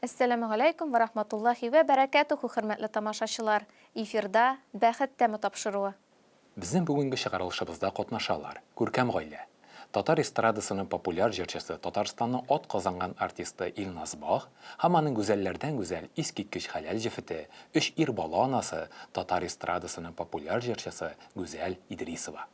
Әссәламегаләйкүм вә рахматуллаһи вә бәрәкәтүһү, хөрмәтле тамашачылар! Эфирда Бәхет тәме тапшыруы. Безнең бүгенге чыгарылышыбызда катнашалар, күркәм гаилә, татар эстрадасының популяр җырчысы, Татарстанның атказанган артисты Илназ Бах һәм аның гүзәлләрдән гүзәл, искиткеч хәләл җефете, өч ир бала анасы, татар эстрадасының популяр җырчысы Гүзәл Идрисова.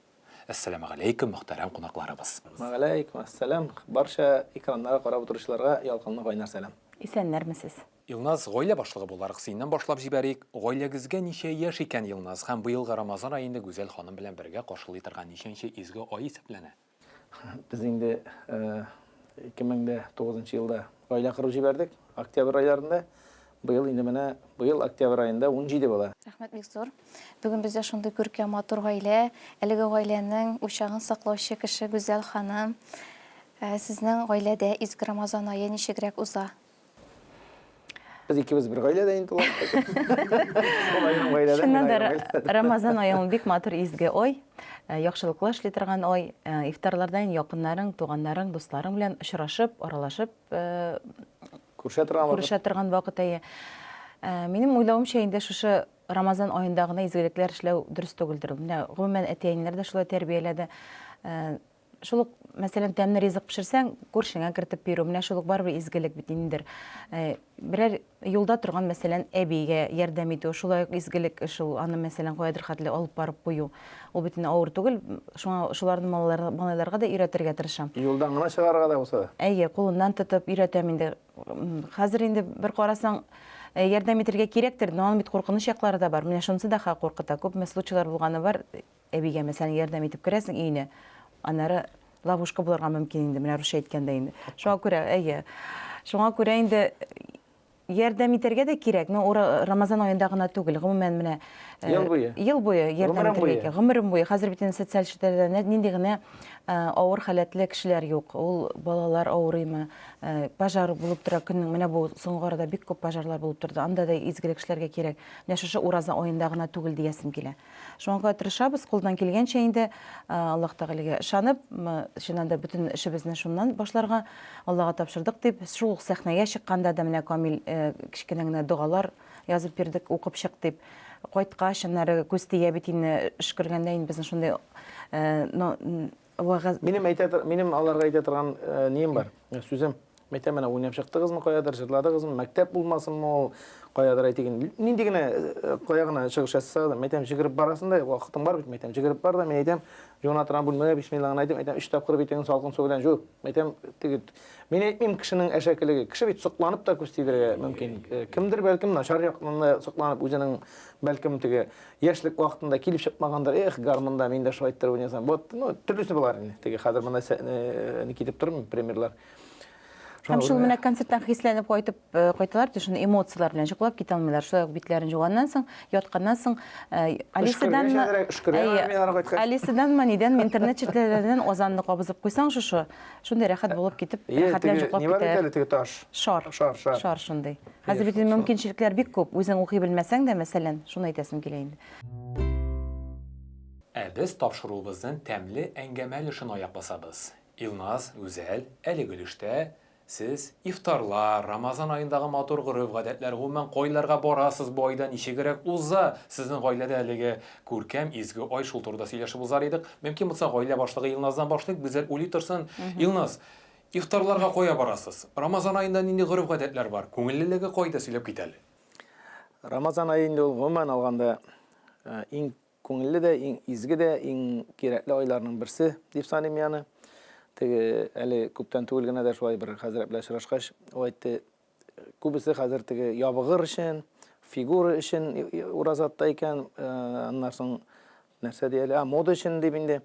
Әссәламегаләйкүм, мөхтәрәм кунакларыбыз! Вәгаләйкүм әссәлам, барча экраннарга карап утыручыларга ялкынлы кайнар сәлам. Исәннәрмесез. Илназ, гаилә башлыгы буларак синнән башлап җибәрик. Гаиләгезгә ничә яшь икән, Илназ, һәм быелгы Рамазан ае инде Гүзәл ханым белән бергә каршылый торган ничәнче изге ай исәпләнә? Без инде 2009 елда гаилә корып җибәрдек, октябрь айларында. Быел инде менә, быел октябрь аенда 17 була. Рәхмәт бик зур. Бүген бездә шундый күркәм матур гаилә. Әлеге гаиләнең учагын саклаучы кеше Гүзәл ханым. Сезнең гаиләдә изге Рамазан ае ничегрәк уза? Без икебез бер гаиләдә инде ул. Ул аерым гаиләдә, мин Чыннан да аерым гаиләдә. Рамазан ае ул бик матур изге ай, яхшылыклар эшли торган ай. Ифтарларда инде якыннарың, туганнарың, дусларың белән очрашып, аралашып, Күрешә торган вакыт. Күрешә торган вакыт, әйе. Минем уйлавымча, инде шушы Рамазан аенда гына изгелекләр эшләү дөрес түгелдер. Менә гомумән әти-әниләр дә шулай тәрбияләде. Шул ук, мәсәлән, тәмле ризык пешерсәң, күршеңә кертеп бирү, менә шул ук барыбер изгелек бит ниндидер. Берәр юлда торган, мәсәлән, әбигә ярдәм итү, шулай ук изгелек эш ул, аны, мәсәлән, каядыр хәтле алып барып кую. Ул бит инде авыр түгел, шуңа шуларны малайлар, малайларга да өйрәтергә тырышам. Юлдан гына чыгарырга да булса да. Әйе, кулыннан тотып өйрәтәм инде. Хәзер инде бер карасаң, ярдәм итәргә кирәктер, но аның бит куркыныч яклары да бар. Менә шунысы да куркыта. Күпме случайлар булганы бар, Әбигә, мәсәлән, ярдәм итеп керәсең өенә, аннары ловушка булырга мөмкин инде, менә русча әйткәндә инде. Шуңа күрә, әйе. Шуңа күрә инде ярдәм итәргә дә кирәк, но Рамазан аенда гына түгел, гомумән менә ел буе. Ел буе ярдәм итәргә кирәк. Гомерем буе. Хәзер бит инде социаль челтәрләрдә нинди генә авыр халәтле кешеләр юк. Ул балалар авырыймы, пожар булып тора көннең, менә бу соңгы арада бик күп пожарлар булып торды. Анда да изгелек эшләргә кирәк. Менә шушы ураза аенда гына түгел диясем килә. Шуңа күрә тырышабыз, кулдан килгәнчә инде Аллаһ Тәгаләгә ышанып, чыннан да бөтен эшебезне шуннан башларга Аллага тапшырдык дип, шул ук сәхнәгә чыкканда да менә Камил кечкенә генә догалар язып бирдек, укып чык дип. Кайткач, аннары күз тия бит инде, өшкергәндә инде безнең шундый вәгазь. Минем әйтә, минем аларга әйтә торган нием бар, сүзем. Мәйтәм, менә уйнап чыктыгызмы каядыр, җырладыгызмы, мәктәп булмасынмы ул, каядыр әйтик инде. Нинди генә, кая гына чыгыш ясаса да, мәйтәм, җигереп барасың да, вакытың бар бит, мәйтәм, җигереп бар да, мин әйтәм, жуына торган бүлмәгә бисмиллаңны әйтеп, мәйтәм, өч тапкыр битеңне салкын су белән жу. Мәйтәм, теге, мин әйтмим кешенең әшәкелеге, кеше бит сокланып та күз тидерергә мөмкин. Кемдер бәлкем начар яктан да сокланып, үзенең бәлкем теге яшьлек вакытында килеп чыкмагандыр, эх, гармунда мин дә шулай иттереп уйнасам. Вот, ну, төрлесе болар инде. Теге хәзер монда не китеп тормыйм, примерлар. Һәм шул менә концерттан хисләнеп кайтып э, кайталар, бит шуны эмоцияләр белән йоклап китә алмыйлар. Шулай ук битләрен жуганнан соң, ятканнан соң э, Алисаданмы, Алисаданмы, нидәнме, интернет челтәрләреннән азанны кабызып куйсаң шушы, шундый рәхәт булып китеп, рәхәтләнеп йоклап китә. Ни бар әле теге таш? Шар. Шар, шар. Шар шундый. Хәзер бит мөмкинчелекләр бик күп. Үзең укый белмәсәң дә, мәсәлән, шуны әйтәсем килә инде. Ә без тапшыруыбызның тәмле әңгәмә өлешен аяк басабыз. Илназ, Гүзәл, әлеге өлештә сез ифтарлар, Рамазан аендагы матур гореф-гадәтләр, гомумән, кайларга барасыз бу айда, ничегрәк уза сезнең гаиләдә әлеге күркәм, изге ай, шул турыда сөйләшеп узар идек. Мөмкин булса, гаилә башлыгы Илназдан башлыйк, Гүзәл уйлый торсын. Илназ, ифтарларга кая барасыз? Рамазан аенда нинди гореф-гадәтләр бар? Күңеллелеге кайда, сөйләп кит әле. Рамазан ае инде ул, гомумән алганда, иң Күңелле дә, иң изге дә, иң кирәкле айларның берсе дип саныйм мин аны. Теге әле күптән түгел генә дә шулай бер хәзрәт белән очрашкач, ул әйтте, күбесе хәзер теге ябыгыр өчен, фигура өчен ураза тота икән, аннан соң нәрсә ди әле, а, мода өчен дип инде.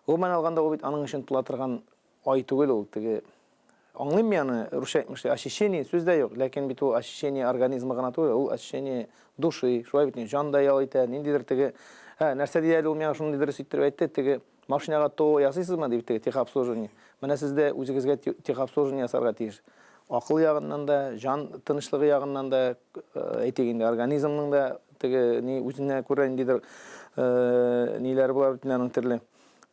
Гомумән алганда, ул бит аның өчен тотыла торган Ай түгел ул, теге аңлыйм мин аны, русча әйтмешли, очищение сүз дә юк, ләкин бит ул очищение организма гына түгел, ул очищение души, шулай бит, җан да ял итә, ниндидер теге, ә, нәрсә ди әле ул миңа шундый дөрес иттереп әйтте, теге машинага ТО ясыйсызмы дип, теге техобслуживание. Менә сез дә үзегезгә техобслуживание ясарга тиеш. Акыл ягыннан да, җан тынычлыгы ягыннан да, әйтик инде, организмның да теге ни үзенә күрә ниндидер ниләре була бит аның төрле.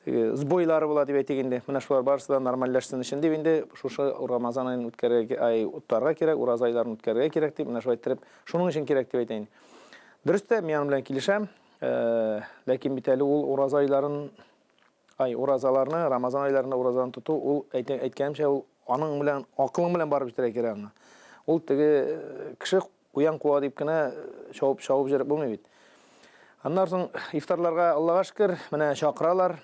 теге сбойлары була дип әйтик инде. Менә шулар барысы да нормальләшсен өчен дип инде шушы Рамазан аен үткәрергә, ай, тотарга кирәк, ураза айларын үткәрергә кирәк дип, менә шулай иттереп, шуның өчен кирәк дип әйтә инде. Дөрес тә, мин аның белән килешәм. Ләкин бит әле ул ураза айларын, ай, уразаларны, Рамазан айларында уразаны тоту, ул, әйткәнемчә, ул аның белән, акылың белән барып җитәргә кирәк аңа. Ул теге кеше Куян куа дип кенә чабып чабып җөреп булмый бит. Аннан соң ифтарларга Аллага шөкер, менә чакыралар.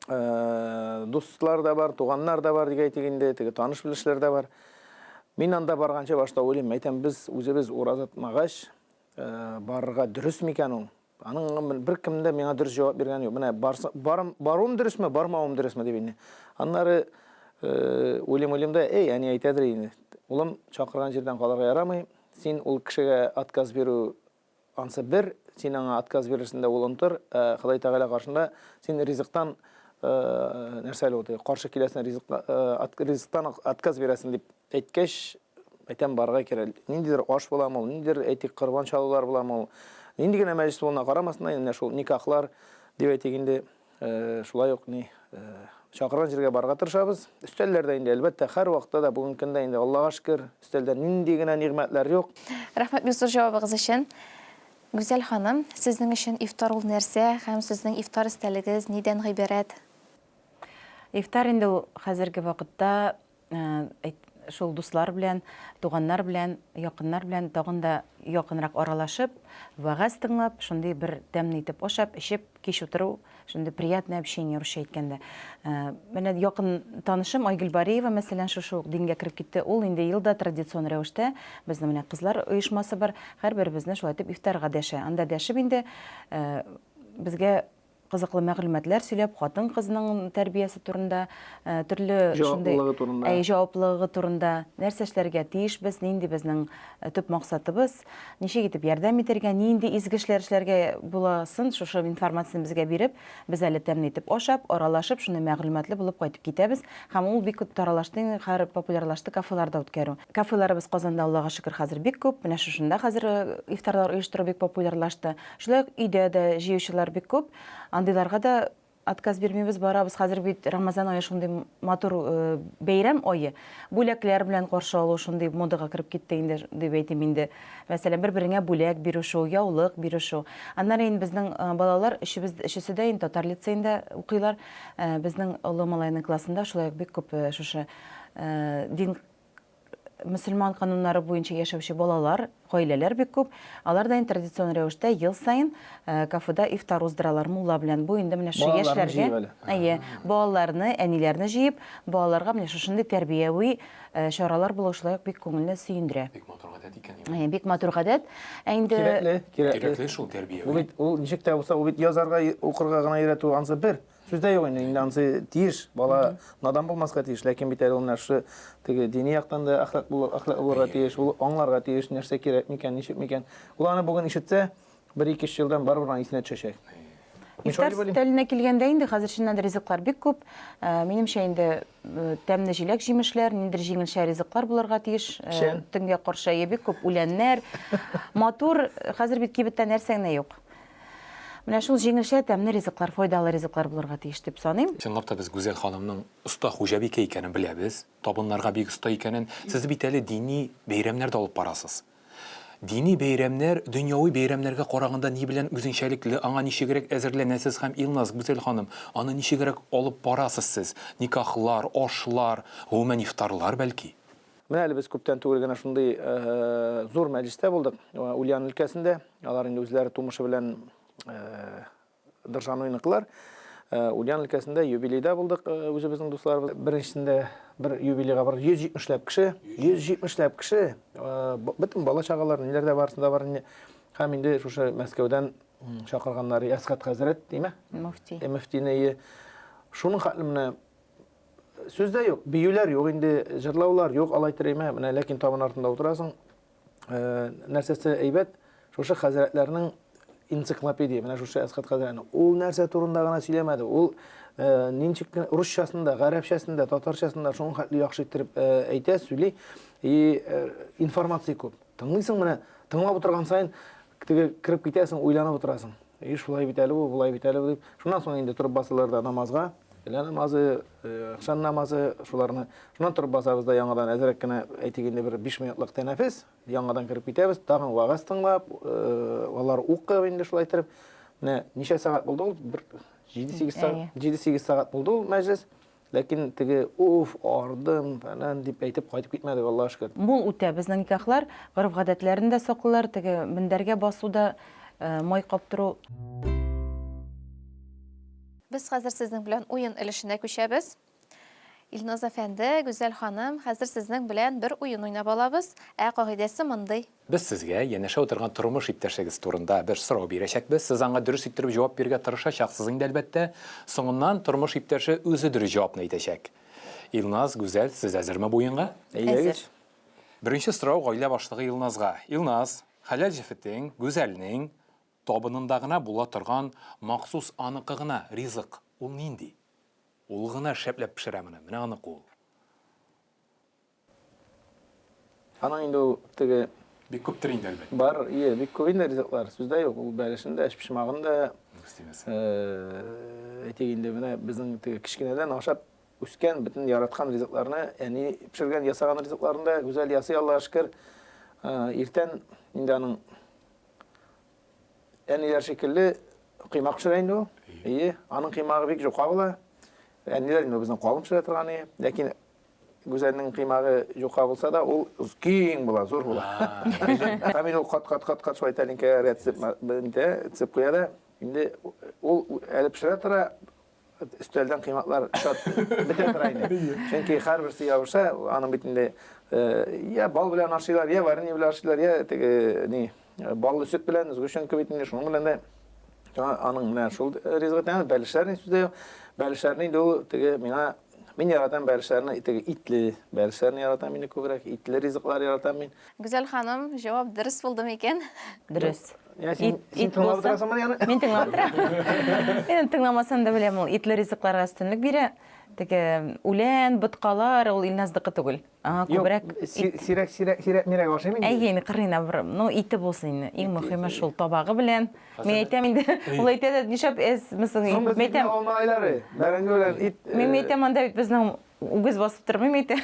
Э, дуслар да бар, туганнар да бар дип әйтик инде, теге таныш-белешләр дә бар. Мин анда барганчы башта уйлыйм, әйтәм, без үзебез ураза тотмагач, э, барырга дөрес микән ул? Аның беркем дә миңа дөрес җавап биргән юк. Менә барса, барым, баруым дөресме, бармавым дөресме дип инде. Аннары э, уйлыйм, уйлыйм да, эй, әни әйтәдер инде. Улым, чакырган җирдән калырга ярамый. Син ул кешегә отказ бирү ансы бер, син аңа отказ бирерсең дә ул онтыр. Ә Ходай Тәгалә каршында син ризыктан э, нәрсә әле ул, каршы киләсең, ризыкка, э, ризыктан отказ бирәсең дип Әйткәч, әйтәм, барырга кирәк. Ниндидер аш буламы ул, ниндидер, әйтик, корбан чалулар буламы ул. Нинди генә мәҗлес булуына карамастан, менә шул никахлар дип әйтик инде, э, шулай ук ни, э, чакырган җиргә барырга тырышабыз. Өстәлләрдә инде, әлбәттә, һәрвакытта да бүгенге көндә инде Аллага шөкер, өстәлдә нинди генә нигъмәтләр юк. Рәхмәт бик зур җавабыгыз өчен. Гүзәл ханым, сезнең өчен ифтар ул нәрсә һәм сезнең ифтар өстәлегез нидән гыйбарәт? Ифтар инде ул хәзерге вакытта шул дуслар белән, туганнар белән, якыннар белән тагын да якынрак аралашып, вәгазь тыңлап, шундый бер тәмле итеп ашап, эчеп, кич утыру, шундый приятное общение русча әйткәндә. Менә якын танышым Айгөл Бариева, мәсәлән, шушы ук дингә кереп китте. Ул инде ел да традицион рәвештә безнең менә кызлар оешмасы бар, һәрберебезне шулай итеп ифтарга дәшә. Анда дәшеп инде безгә кызыклы мәгълүматлар сөйләп, хатын-кызның тәрбиясе турында, э, төрле шундый Җаваплылыгы турында. Әй, җаваплылыгы турында, нәрсә эшләргә тиешбез, нинди безнең э, төп максатыбыз, ничек итеп ярдәм итәргә, нинди изге эшләр эшләргә буласын шушы информацияне безгә биреп, без әле тәмле итеп ашап, аралашып, шундый мәгълүматлы булып кайтып китәбез. Һәм ул бик күп таралашты инде, хәер популярлашты кафеларда үткәрү. Кафеларыбыз Казанда, Аллага шөкер, хәзер бик күп. Менә шушында хәзер э, ифтарлар оештыру бик популярлашты. Шулай ук өйдә дә җыючылар бик күп. Андыйларга да отказ бирмибез, барабыз. Хәзер бит Рамазан ае шундый матур э, бәйрәм ае. Бүләкләр белән каршы алу шундый модага кереп китте инде, дип әйтим инде. Мәсәлән, бер-береңә бүләк бирү шул, яулык бирү шул. Аннары инде безнең э, балалар өчебез, өчесе дә инде татар лицеенда укыйлар. Э, безнең олы малайның классында шулай ук бик күп шушы дин мөселман кануннары буенча яшәүче балалар, гаиләләр бик күп. Алар да инде традицион рәвештә ел саен э, кафеда ифтар уздыралар мулла белән. Бу инде менә шушы яшьләргә, әйе, балаларны, әниләрне җыеп, балаларга менә шушындый тәрбияви э, чаралар булу шулай ук бик күңелне сөендерә. Бик матур гадәт икән. Әйе, бик матур гадәт. Ә инде кирәкле, кирәкле. Кирәкле шул тәрбияви. Ул бит ул ничек тә булса, ул бит язарга, укырга гына өйрәтү ансы бер. Сүз дә юк инде, инде ансы тиеш, бала надан булмаска тиеш, ләкин бит әле ул менә шушы теге дини яктан да әхлак булыр, әхлак булырга тиеш, ул аңларга тиеш, нәрсә кирәк микән, ничек микән. Ул аны бүген ишетсә, бер-ике өч елдан барыбер аның исенә төшәчәк. Ифтар өстәленә килгәндә инде хәзер чыннан да ризыклар бик күп. Э, минемчә инде э, тәмле җиләк-җимешләр, ниндидер җиңелчә ризыклар булырга тиеш. Э, төнгә каршы әйе бик күп үләннәр. Матур, хәзер бит кибеттә нәрсә генә юк. Менә шул җиңелчә тәмле ризыклар, файдалы ризыклар булырга тиеш дип саныйм. Чынлап та без Гүзәл ханымның оста хуҗабикә икәнен беләбез, табыннарга бик оста икәнен. Сез бит әле дини бәйрәмнәр дә алып барасыз. Дини бәйрәмнәр дөньяви бәйрәмнәргә караганда ни белән үзенчәлекле, аңа ничегрәк әзерләнәсез һәм Илназ, Гүзәл ханым, аны ничегрәк алып барасыз сез? Никахлар, ашлар, гомумән ифтарлар бәлки? Менә әле без күптән түгел генә шундый зур мәҗлестә булдык, Ульян өлкәсендә. Алар инде үзләре тумышы белән Дыржануйныкылар. Ульян өлкәсендә юбилейда булдык үзебезнең дусларыбыз. Беренчесендә бер юбилейга бардык, 170 ләп кеше, 170 ләп кеше, бөтен бала-чагалар, ниләр дә барысы да бар инде. Һәм инде шушы Мәскәүдән чакырганнар Әсгать хәзрәт, димә? Мөфти. Мөфтине. Шуның хәтле менә Сүз дә юк, биюләр юк инде, җырлаулар юк, алай терәймә, менә ләкин табын артында утырасың. Э, нәрсәсе әйбәт, шушы хәзрәтләрнең энциклопедия, менә шушы Әсхәт хәзрәтнең. Ул нәрсә турында гына сөйләмәде. Ул э, ничек кенә русчасын да, гарәпчәсен дә, татарчасын да шуның хәтле яхшы иттереп э, әйтә, сөйли. И э, информация күп. Тыңлыйсың менә, тыңлап утырган саен теге кереп китәсең, уйланып утырасың. И шулай бит әле бу, болай бит әле бу дип. Шуннан соң инде торып басалар да намазга. Өйлә намазы, ахшам намазы, шуларны. Шуннан торып басабыз да яңадан әзрәк кенә, әйтик инде бер 5 минутлык тәнәфес, яңадан кереп китәбез, тагын вәгазь тыңлап, алар укып инде шулай иттереп. Менә ничә сәгать булды ул? Бер 7-8 сәгать, 7-8 сәгать булды ул мәҗлес. Ләкин теге уф, ардым, фәлән дип әйтеп кайтып китмәдек, Аллага шөкер. Мул үтә безнең никахлар, гореф-гадәтләрен дә саклыйлар, теге мендәргә басу да, май каптыру. Без хәзер сезнең белән уен өлешенә күчәбез. Илназ әфәнде, Гүзәл ханым, хәзер сезнең белән бер уен уйнап алабыз. Ә кагыйдәсе мондый. Без сезгә янәшә утырган тормыш иптәшегез турында бер сорау бирәчәкбез. Сез аңа дөрес иттереп җавап бирергә тырышачаксыз инде, әлбәттә. Соңыннан тормыш иптәше үзе дөрес җавапны әйтәчәк. Илназ, Гүзәл, сез әзерме бу уенга? Әйдәгез. Беренче сорау гаилә башлыгы Илназга. Илназ, хәләл җефетең, Гүзәлнең табынында гына була торган махсус аныкы гына ризык, ул нинди? Ул гына шәпләп пешерә моны, менә аныкы ул. Аның инде ул теге Бик күптер инде, әлбәттә. Бар, ие, бик күп инде ризыклар, сүз дә юк. Ул бәлешен дә, эчпочмагын да, әйтик инде, менә безнең теге кечкенәдән ашап үскән, бөтен яраткан ризыкларны, әни пешергән, ясаган ризыкларны да Гүзәл ясый, Аллага шөкер. Иртән инде аның әниләр шикелле коймак пешерә инде ул. Ие, аның коймагы бик җока була. Әниләр инде безнең калын пешерә торган ие. Ләкин Гүзәлнең кыймагы юка булса да, ул киң була, зур була. Һәм инде ул кат-кат-кат-кат шулай тәлинкәгә рәт тезеп куя да, инде ул әле пешерә тора, өстәлдән кыймаклар чат бетә тора инде. Чөнки һәрберсе ябыша, аның бит инде я бал белән ашыйлар, я варенье белән ашыйлар, я теге ни, баллы сөт белән, сгущенка бит инде, шуның белән дә аның менә шул ризыгы тәмле, бәлешләр сүз дә юк. Бәлешләрне инде ул теге миңа Мин яратам бәлешләрне, теге итле бәлешләрне яратам инде күбрәк, итле ризыклар яратам мин. Гүзәл ханым, җавап дөрес булды микән? Дөрес. Я, син, син тыңлап утырасыңмы яны? Мин тыңлап утырам. Мин тыңламасам да беләм, ул итле ризыкларга өстенлек бирә. Теге үлән, боткалар, ул Илназныкы түгел. Аңа күбрәк ит. Сирәк, сирәк, сирәк мирәк ашыйм инде. Әйе, инде кырыена бер, ну, ите булсын инде. Иң мөхиме шул табагы белән. Мин әйтәм инде, ул әйтә дә, нишләп әзме соң? Соң без әйтәм, алма айлары, бәрәңге белән ит. Мин әйтәм, анда бит безнең үгез басып тормый, мин әйтәм.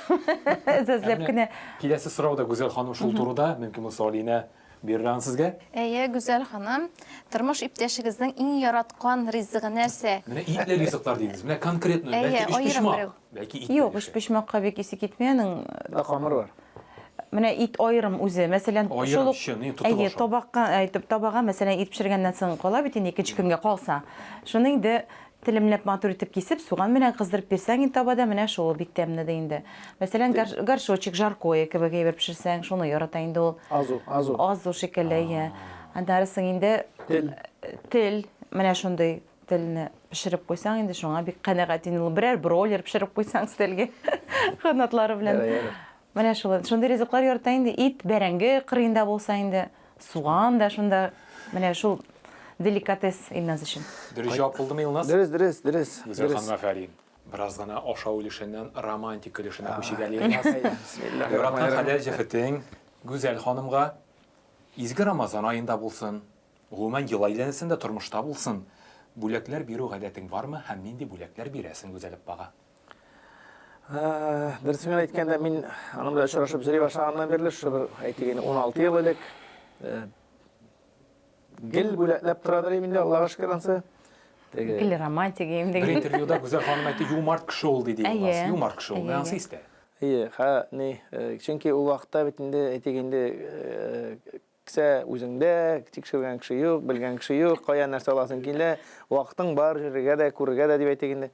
Әз-әзләп кенә. Киләсе сорау да Гүзәл ханым шул турыда, мөмкин булса Алинә бирер аны сезгә. Әйе, Гүзәл ханым, тормыш иптәшегезнең иң яраткан ризыгы нәрсә? Менә итле ризыклар дидегез. Менә конкретно, бәлки өчпочмак. Бәлки ит Юк, өчпочмакка бик исе китми аның. Ә камыр бар. Менә ит аерым үзе. Мәсәлән, шул ук әйе, табакка әйтеп, табага, мәсәлән, ит пешергәннән соң кала бит инде икенче көнгә калса. Шуны инде телемләп матур итеп кисеп, суган белән кыздырып бирсәң инде табада, менә шул бик тәмле дә инде. Мәсәлән, горшочек жаркое кебек әйбер пешерсәң, шуны ярата инде ул. Азу, азу. Азу шикелле, әйе. Аннары соң инде тел. Тел, менә шундый телне пешереп куйсаң инде шуңа бик канәгать инде ул. Берәр бройлер пешереп куйсаң өстәлгә канатлары белән. Менә шул, шундый ризыклар ярата инде. Ит, бәрәңге кырыенда булса инде, суган да шунда. Менә шул деликатес Илназ өчен. Дөрес җавап булдымы, Илназ? Дөрес, дөрес, дөрес. Гүзәл ханым, афәрин. Бераз гына ашау өлешеннән романтик өлешенә күчик әле, Илназ. Яраткан хәләл җефетең Гүзәл ханымга изге Рамазан аенда булсын, гомумән ел әйләнәсендә тормышта булсын, бүләкләр бирү гадәтең бармы һәм нинди бүләкләр бирәсең Гүзәл апага? Дөресен генә әйткәндә, мин аның белән очрашып йөри башлаганнан бирле, шушы бер, әйтик инде, 16 ел элек, гел бүләкләп торадыр инде, Аллага шөкер ансы. Теге Гел романтик инде. Бер интервьюда Гүзәл ханым әйтте, юмарт кеше ул диде Илназ. Юмарт кеше ул. Менә ансы истә. Әйе, ха, ни, чөнки ул вакытта бит инде, әйтик инде, Кесә үзеңдә, тикшергән кеше юк, белгән кеше юк, кая нәрсә аласың килә, вакытың бар, йөрергә дә, күрергә дә дип әйтик инде.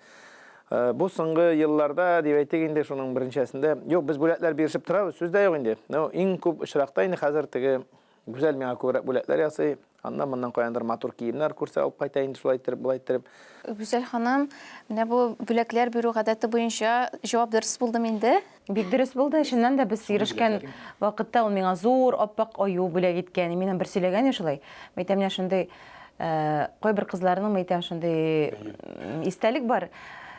Бу соңгы елларда дип әйтик инде, шуның берничәсендә. Юк, без бүләкләр бирешеп торабыз, сүз дә юк инде. Но иң күп очракта инде хәзер теге Гүзәл миңа күбрәк бүләкләр ясый. Аннан моннан каяндыр матур киемнәр күрсә алып кайта инде шулай иттереп, болай иттереп. Гүзәл ханым, менә бу бүләкләр бирү гадәте буенча җавап дөрес булдымы инде? Бик дөрес булды. Чыннан да без йөрешкән вакытта ул миңа зур ап-ак аю бүләк иткән. Мин аңа бер сөйләгән идем шулай. Мин әйтәм, менә шундый кайбер кызларның, мин әйтәм, шундый истәлек бар.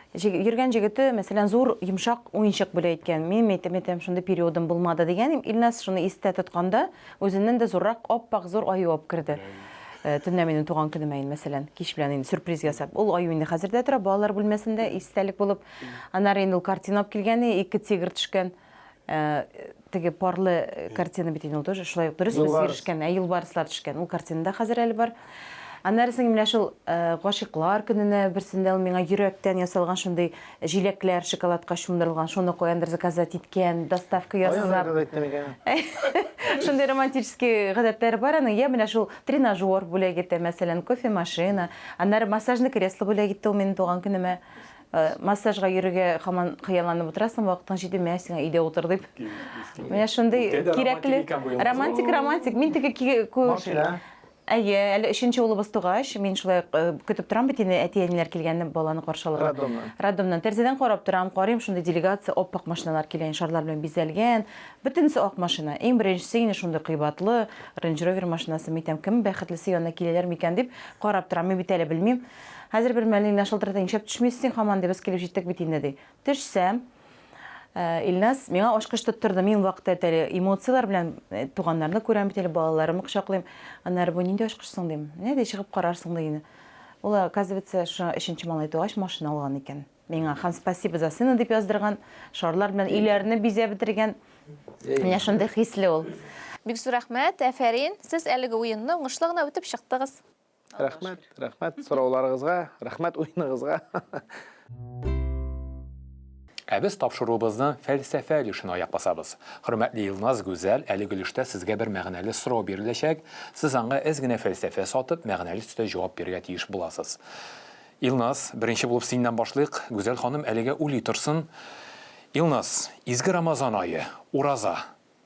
Йөргән җегете, мәсәлән, зур йомшак уенчык бүләк иткән. Мин әйтәм, әйтәм, шундый периодым булмады дигән. Илназ шуны истә тотканда, Үзеннән дә зуррак ап-ак зур аю алып керде. Төнлә минем туган көнемә инде, мәсәлән, кич белән инде сюрприз ясап. Ул аю инде хәзер дә тора балалар бүлмәсендә истәлек булып. Аннары инде ул картина алып килгән, ике тигр төшкән. Теге парлы картина бит инде ул тоже шулай ук дөрес без ирешкән, ә юлбарыслар төшкән. Ул картина да хәзер әле бар. Аннары соң менә шул гашыйклар көненә берсендә ул миңа йөрәктән ясалган шундый җиләкләр шоколадка чумдырылган, шуны каяндыр заказать иткән, доставка ясап. Каян заказать иттем икән? Шундый романтический гадәтләре бар аның. Я менә шул тренажер бүләк итә, мәсәлән, кофемашина. Аннары массажный кресло бүләк итте ул минем туган көнемә. Массажга йөрергә һаман хыялланып утырасың, вакытың җитми, мә сиңа өйдә утыр дип. Менә шундый кирәкле. Романтик, романтик. Мин теге Машина. Әйе, әле өченче улыбыз тугач, мин шулай көтеп торам бит инде әти-әниләр килгәнне баланы каршы алырга. Роддомнан. Роддомнан. Тәрәзәдән карап торам, карыйм, шундый делегация, ап-ак машиналар килә, шарлар белән бизәлгән. Бөтенесе ак машина. Иң беренчесе инде шундый кыйбатлы Range Rover машинасы. Мин әйтәм, кем бәхетлесе янына киләләр микән дип карап торам. Мин бит әле белмим. Хәзер бер мәлне Илназ шалтырата, нишләп төшмисез син һаман, ди, без килеп җиттек бит инде, ди. Төшсәм, Илназ миңа ачкыч тоттырды. Мин вакытта бит әле эмоцияләр белән туганнарны күрәм бит әле, балаларымны кочаклыйм. Аннары бу нинди ачкыч соң дим. Менә ди, чыгып карарсың ди инде. Ул, оказывается, шушы өченче малай тугач машина алган икән. Миңа һәм спасибо за сына дип яздырган, шарлар белән өйләрне бизәп бетергән. Менә шундый хисле ул. Бик зур рәхмәт, афәрин! Сез әлеге уенны уңышлы гына үтеп чыктыгыз. Рәхмәт, рәхмәт сорауларыгызга, рәхмәт уеныгызга. Ә без тапшыруыбызның фәлсәфә өлешенә аяк басабыз. Хөрмәтле Илназ, Гүзәл, әлеге өлештә сезгә бер мәгънәле сорау биреләчәк. Сез аңа әз генә фәлсәфә сатып, мәгънәле төстә җавап бирергә тиеш буласыз. Илназ, беренче булып синнән башлыйк. Гүзәл ханым әлегә уйлый торсын. Илназ, изге Рамазан ае, ураза.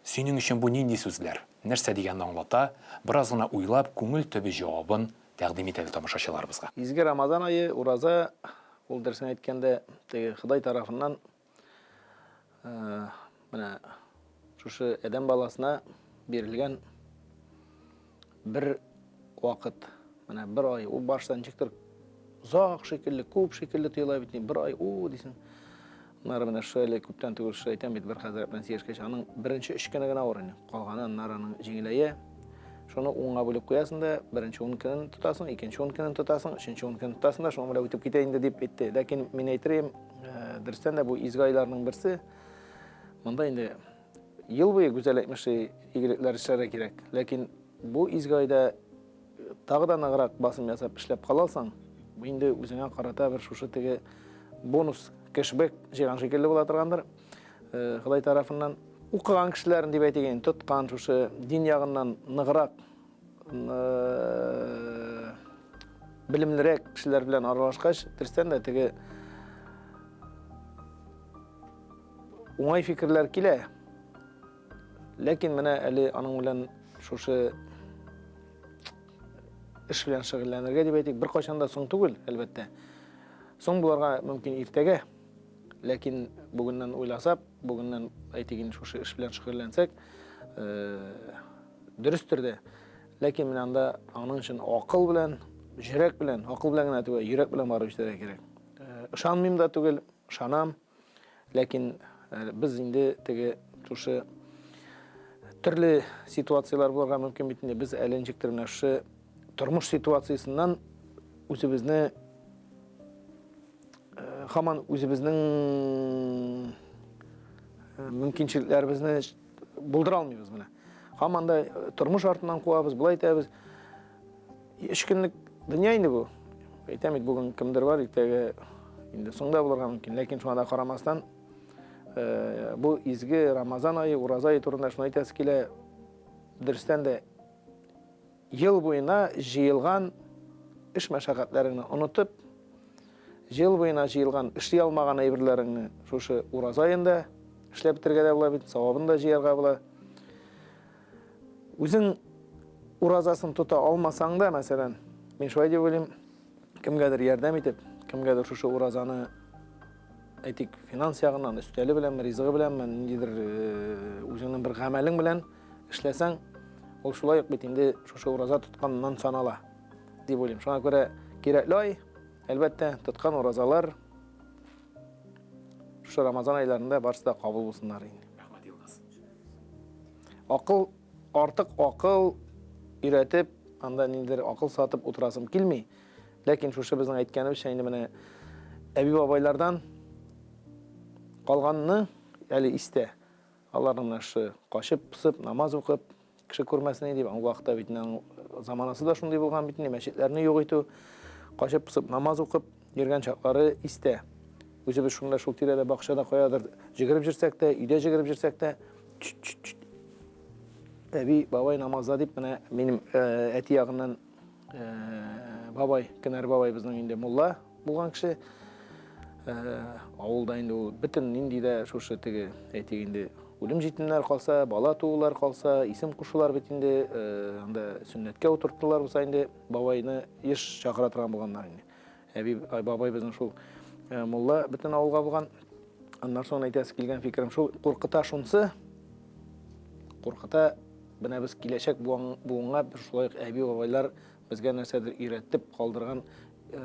Синең өчен бу нинди сүзләр? Нәрсә дигәнне аңлата? Бераз гына уйлап, күңел төбе җавабын тәкъдим ит әле тамашачыларыбызга. Изге Рамазан ае, ураза, ул дөресен әйткәндә, теге Ходай тарафыннан менә шушы адәм баласына бирелгән бер вакыт, менә бер ай, ул башта ничектер озак шикелле, күп шикелле тоела бит, бер ай, у дисең. Аннары менә шул әле күптән түгел шул әйтәм бит, бер хәзрәт белән сөйләшкәч, аның беренче өч көне генә авыр инде. Калганы аннары аның җиңеләя. Шуны унга бүлеп куясың да, беренче ун көнен тотасың, икенче ун көнен тотасың, өченче ун көнен тотасың да, шуның белән үтеп китә инде дип әйтте. Ләкин мин әйтер идем, э, дөрестән дә бу изге айларның берсе. Монда инде ел буе гүзәл әйтмешли игелекләр эшләргә кирәк. Ләкин бу изге айда тагы да ныграк басым ясап эшләп кала алсаң, бу инде үзеңә карата бер шушы теге бонус, кэшбэк җыйган шикелле була торгандыр. Э, Ходай тарафыннан укыган кешеләрен дип әйтик инде, тоткан шушы дин ягыннан ныграк э, белемлерәк кешеләр белән аралашкач, дөрестән дә теге уңай фикерләр килә. Ләкин менә әле аның белән шушы эш белән шөгыльләнергә дип әйтик, беркайчан да соң түгел, әлбәттә. Соң буларга мөмкин иртәгә, ләкин бүгеннән уйласак, бүгеннән әйтик инде шушы эш белән шөгыльләнсәк, э, дөрестер дә. Ләкин менә анда аның өчен акыл белән, йөрәк белән, акыл белән генә түгел, йөрәк белән барып җитәргә кирәк. Э, ышанмыйм да түгел, ышанам. Ләкин э, без инде теге шушы төрле ситуацияләр булырга мөмкин бит инде. Без әле ничектер менә шушы тормыш ситуациясеннән үзебезне э, һаман үзебезнең э, мөмкинчелекләребезне булдыра алмыйбыз менә. Һаман да тормыш артыннан куабыз, болай итәбез. Өч көнлек дөнья инде бу. Әйтәм бит, бүген кемдер бар, иртәгә инде соң да булырга мөмкин. Ләкин шуңа да карамастан, э, бу изге Рамазан ае, ураза ае турында шуны әйтәсе килә. Дөрестән дә ел буена җыелган эш мәшәкатьләреңне онытып, ел буена җыелган эшли алмаган әйберләреңне шушы ураза аенда эшләп бетерергә дә була бит, савабын да җыярга була. Үзең уразасын тота алмасаң да, мәсәлән, мин шулай дип уйлыйм, кемгәдер ярдәм итеп, кемгәдер шушы уразаны әйтик, финанс ягыннан, өстәле беләнме, ризыгы беләнме, ниндидер э, үзеңнең бер гамәлең белән эшләсәң, ул шулай ук бит инде шушы ураза тотканнан санала дип уйлыйм. Шуңа күрә кирәкле ай, әлбәттә, тоткан уразалар шушы Рамазан айларында барысы да кабул булсыннар инде. Рәхмәт, Илназ. Акыл, артык акыл өйрәтеп, анда ниндидер акыл сатып утырасым килми. Ләкин шушы безнең әйткәнебезчә инде менә әби-бабайлардан калганны әле истә. Аларның менә шушы качып-посып намаз укып, кеше күрмәсен иде дип, ул вакытта бит инде аның заманасы да шундый булган бит инде, мәчетләрне юк итү, качып-посып намаз укып йөргән чаклары истә. Үзебез шунда шул тирәдә бакчада каядыр җегереп җөрсәк тә, өйдә җегереп җөрсәк тә, чүт-чүт-чүт әби, бабай намазда дип менә минем әти ягыннан бабай, Кенәр бабай безнең инде мулла булган кеше. Авылда инде ул бөтен нинди дә шушы теге, әйтик инде, үлем җитемнәр калса, бала туулар калса, исем кушулар бит инде, анда сөннәткә утырттылар булса инде, бабайны еш чакыра торган булганнар инде. Әби, бабай безнең шул мулла бөтен авылга булган. Аннан соң әйтәсе килгән фикерем шул, куркыта шунсы, куркыта, менә без киләчәк буынга бер шулай ук әби-бабайлар безгә нәрсәдер өйрәтеп калдырган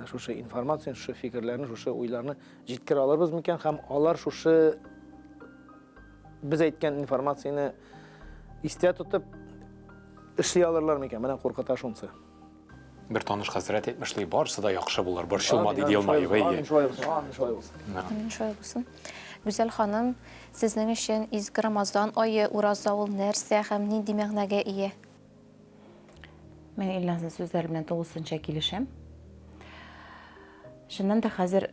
шушы информацияне, шушы фикерләрне, шушы уйларны җиткерә алырбыз микән һәм алар шушы без әйткән информацияне истә тотып эшли алырлар микән? Менә куркыта шунсы. Бер таныш хәзрәт әйтмешли, барысы да яхшы булыр, борчылма, диде елмаеп. Амин, шулай булсын, амин, шулай булсын. Амин, шулай булсын. Гүзәл ханым, сезнең өчен изге Рамазан ае, ураза ул нәрсә һәм нинди мәгънәгә ия? Мин Илназның сүзләре белән тулысынча килешәм. Чыннан да хәзер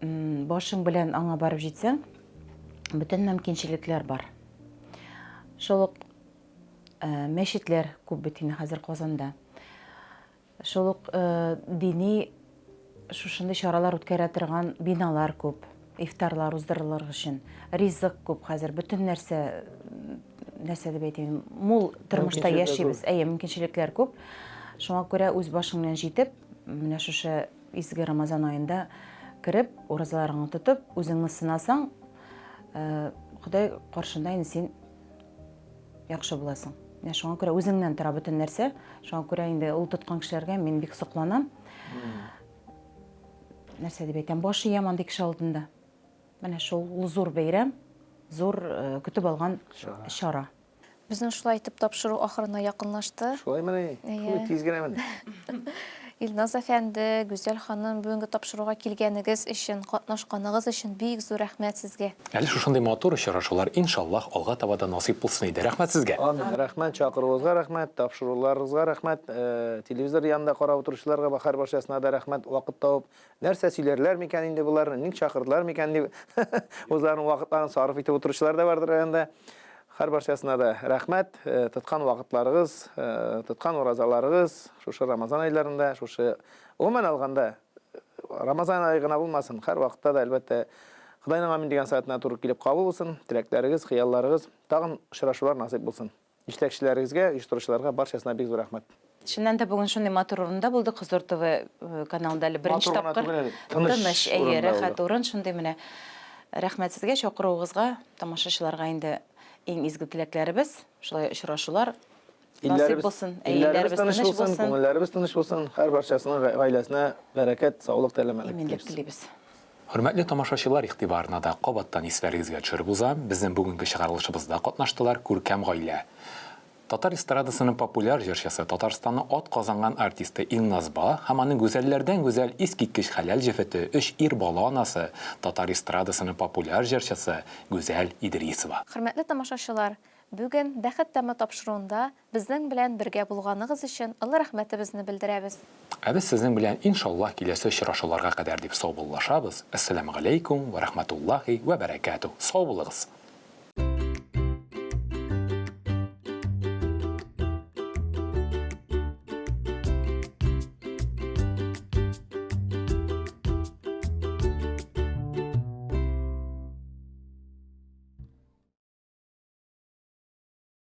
башың белән аңа барып җитсәң, бөтен мөмкинчелекләр бар. Шул ук Мәчетләр күп бит инде хәзер Казанда. Шул ук дини шушындый чаралар үткәрә торган биналар күп, ифтарлар уздырылыр өчен. Ризык күп хәзер, бөтен нәрсә, нәрсә дип әйтим, мул тормышта яшибез. Әйе, мөмкинчелекләр күп. Шуңа күрә үз башың белән җитеп, менә шушы изге Рамазан аенда кереп, уразаларыңны тотып, үзеңне сынасаң, Ходай каршында инде син яхшы буласың. Менә шуңа күрә үзеңнән тора бөтен нәрсә. Шуңа күрә инде ул тоткан кешеләргә мин бик сокланам. Нәрсә дип әйтәм, баш иям андый кеше алдында. Менә шул ул зур бәйрәм, зур э, көтеп алган чара. Безнең шулай итеп тапшыру ахырына якынлашты. Шулаймыни? Шулай тиз генәмени? Илназ әфәнде, Гүзәл ханым, бүгенге тапшыруга килгәнегез өчен, катнашканыгыз өчен бик зур рәхмәт сезгә. Әле шушындый матур очрашулар, иншаллаһ, алга таба да насыйп булсын иде. Рәхмәт сезгә! Амин. Рәхмәт, чакыруыгызга рәхмәт, тапшыруларыгызга рәхмәт, телевизор янында карап утыручыларга, һәрбарчасына да рәхмәт, вакыт табып, нәрсә сөйләрләр микән инде болар, ник чакырдылар микән дип, үзләренең вакытларын сарыф итеп утыручылар да бардыр анда. Һәрбарчасына да рәхмәт, тоткан вакытларыгыз, тоткан уразаларыгыз, шушы Рамазан айларында, шушы, гомумән алганда, Рамазан ае гына булмасын, һәрвакытта да, әлбәттә, Ходайның амин дигән сәгатенә туры килеп кабул булсын, теләкләрегез, хыялларыгыз, тагын очрашулар насыйп булсын. Җитәкчеләрегезгә, оештыручыларга барчасына бик зур рәхмәт. Чыннан да бүген шундый матур урында булдык, Хозур ТВ каналында әле беренче Матур гына тапкыр. түгел әле, тыныч Тыныч, әйе, урында рәхәт булдык. урын шундый менә. Рәхмәт сезгә чакыруыгызга, тамашачыларга инде иң изге теләкләребез, шулай очрашулар насыйп Илләребез, булсын. Әйе, илләребез илләребез тыныч тыныч булсын, булсын. күңелләребез тыныч булсын, һәрбарчасының гаиләсенә бәрәкәт, саулык, сәламәтлек Иминлек телибез. телибез. Хөрмәтле тамашачылар игътибарына да кабаттан исләрегезгә төшереп узам, безнең бүгенге чыгарылышыбызда катнаштылар күркәм гаилә. Татар эстрадасының популяр җырчысы, Татарстанның атказанган артисты Илназ Ба һәм аның гүзәлләрдән гүзәл искиткеч хәләл җефете, өч ир бала анасы, татар эстрадасының популяр җырчысы Гүзәл Идрисова. Хөрмәтле тамашачылар, бүген Бәхет тәме тапшыруында безнең белән бергә булганыгыз өчен олы рәхмәтебезне белдерәбез. Ә без сезнең белән, иншаллаһ, киләсе очрашуларга кадәр дип саубуллашабыз. Әссәламегаләйкүм вә рәхмәтуллаһи вә бәрәкәтүһ. Сау булыгыз!